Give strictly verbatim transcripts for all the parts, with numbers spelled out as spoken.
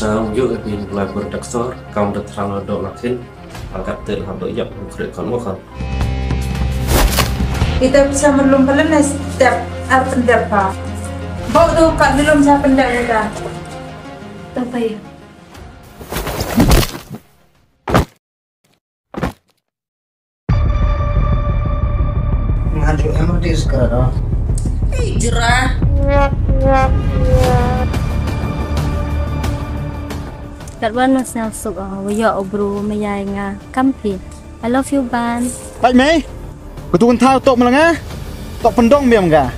Sa yu e bin lai bor dak sor, kam da thrang do la khin, angkat te ha do yak kre kon mo kon. Ita bisa merlum palen ne step ar pendep pa. Bau tu kat belum sa pendep ita. Tapai. Ngan ju em dis kara da. Ei, jera. Kat wan mas nang suk, ah, wa yoh u bru ma yai nga kampi. I love you, Ban. Pai mei. Ka tu kan thau tok malanga. Tok pendong biam ga.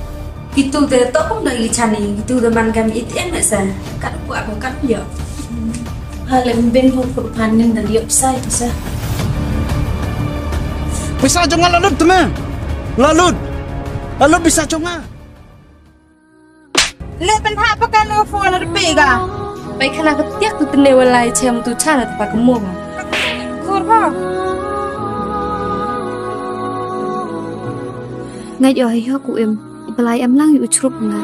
Kitu de tok pun da i chani, kitu de man kam i ti em sa. Kat ku aku kat yo. Ha le mbin ho pur pan nin da liop sai tu sa. Pisa jong nga la lut te me. La lut. La lut pisa jong nga. Le pen ha pa kan o phone re pe ga. Pai khana ka tiak tu tene walai chem tu chana pa ka mo. Khur ha. Ngai yo hi ho ku em. Balai em lang yu chrup nga.